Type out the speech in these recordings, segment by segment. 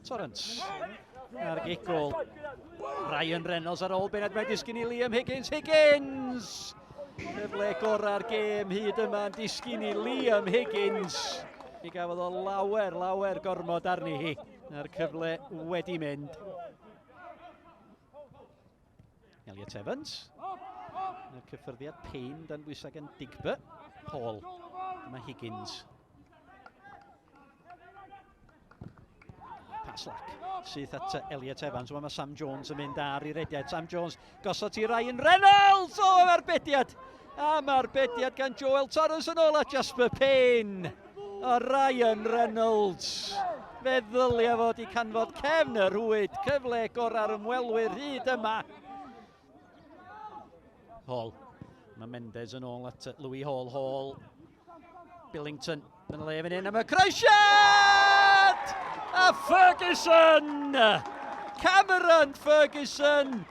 Torrance ar gic gol. Ryan Reynolds ar ôl Bennett, mae'n disgyn i Liam Higgins. Higgins! Cyfle gorau'r gêm hyd yma yn disgyn i Liam Higgins. Mi gafodd o lawer, lawer gormod arni hi. A'r cyfle wedi mynd. Elliot Evans. A'r cyffyrddiad Payne dan bwysau gan Digby. Hall. Dyma Higgins. Paslack syth at Elliot Evans. Wel, mae Sam Jones yn mynd ar i rediad. Sam Jones gosod i Ryan Reynolds! O, am arbediad! Am arbediad gan Joel Torrens yn ôl at Jasper Payne. O, Ryan Reynolds. Fe ddylia fod i canfod cefn y rhwyd. Cyfle gorau'r ymwelwyr hyd yma. Hall. Mae Mendes yn ôl at Louis Hall. Hall. Billington. Yn le fan hyn am y croesiad! A Ferguson! Cameron Ferguson!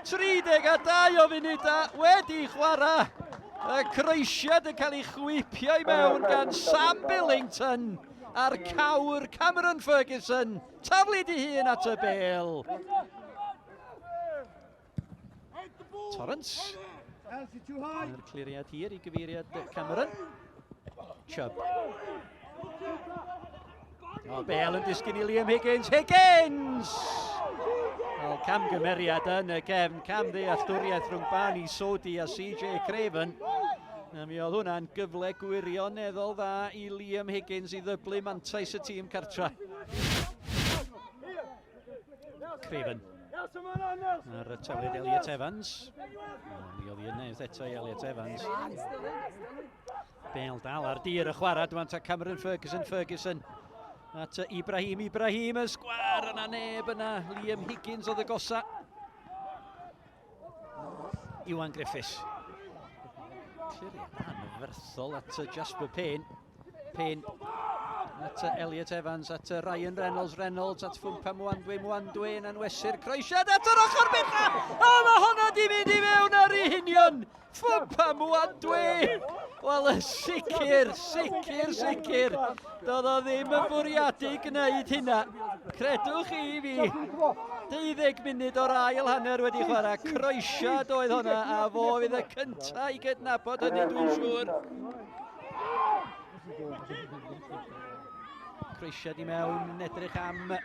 32 o funudau wedi chwarae. Y croesiad yn cael ei chwipio i mewn gan Sam Billington a'r cawr Cameron Ferguson. Taflu di hun at y bel. Torrance. Yr cliriad hir i gyfeiriad Cameron. Chubb. O, Bale yn disgyn i Liam Higgins. Higgins! Wel, camgymeriad yn y cefn, cam ddealltwriaeth rhwng Barney Sodi a CJ Craven. A mi oedd hwnna'n gyfle gwirioneddol dda i Liam Higgins i ddyblu mantais y tîm cartra. Craven. Ar y taflid Elliot Evans. Mi oedd hi yna eto i Elliot Evans. Bale dal ar dir y chwarae. Dwi'n ta Cameron Ferguson, Ferguson at Ibrahim, Ibrahim y sgwar yna neb yna. Liam Higgins oedd y gosa. Iwan Griffiths. Cliriad anferthol at Jasper Payne. Payne at Elliot Evans, at Ryan Reynolds, Reynolds at Fwmpa Mwandwe, Mwandwe yn anwesu'r croesiad at yr ochr bella! O, mae hwnna di mynd i fewn ar ei hunion! Fwmpa Mwandwe! Wel, yn sicr, sicr, sicr, doedd o ddim yn bwriadu gwneud hynna. Credwch chi fi, 12 munud o'r ail hanner wedi chwarae, croesiad oedd hwnna, a fo fydd y cyntaf i gydnabod hynny, dwi'n siŵr. Croesiad i mewn yn edrych am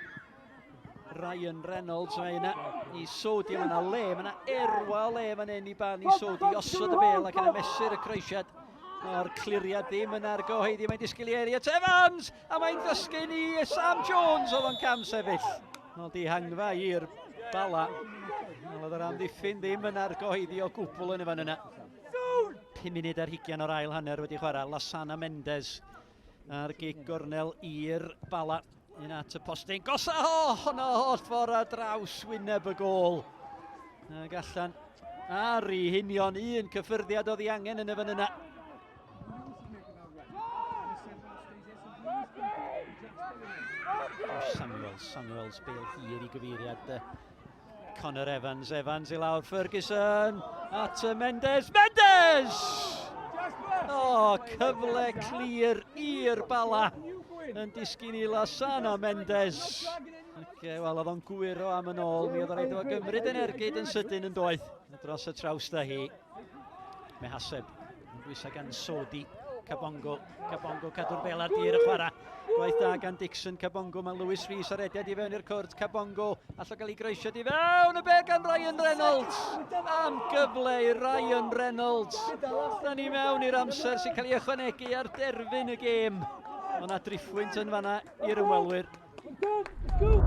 Ryan Reynolds. Mae yna i Sodi, mae yna le, mae yna erwa o le fan hyn i ban i Sodi osod y bel ac yna mesur y croesiad. O'r cliriad ddim yn argyhoeddi, mae'n disgwyl i Elliot Evans, a mae'n ddysgu'n i Sam Jones oedd o'n cam sefyll. Wel, dihangfa i'r Bala. Wel, oedd yr amddiffyn ddim yn argyhoeddi o gwbl yn y fan yna. 5 munud ar hugian o'r ail hanner wedi chwarae. Lasana Mendes ar gig gornel i'r Bala. Un at y postyn. Gosa o, honno holl ffordd ar draws wyneb y gôl. Ac allan ar ei hunion un cyffyrddiad oedd ei angen yn y fan yna. Josh Samuels, Samuels bel hir i gyfeiriad Connor Evans, Evans i lawr, Ferguson at Mendes, Mendes! O, oh, cyfle clir i'r Bala yn disgyn i Lasana Mendes. Okay, wel, oedd o'n gwyro am yn ôl, mi oedd rhaid iddo gymryd yn ergyd yn sydyn yn doedd. Dros y traws da hi. Mehaseb yn bwysau gan Sodi. Cabongo, Cabongo cadw'r bel ar dir y chwarae. Gwaith da gan Dixon, Cabongo, mae Lewis Rees ar rediad i fewn i'r cwrt. Cabongo, allo gael ei groesiad i fewn y bel gan Ryan Reynolds. Am gyfle i Ryan Reynolds. Da ni mewn i'r amser sy'n cael ei ychwanegu ar derfyn y gêm. Mae yna driffwynt yn fanna i'r ymwelwyr. Let's go!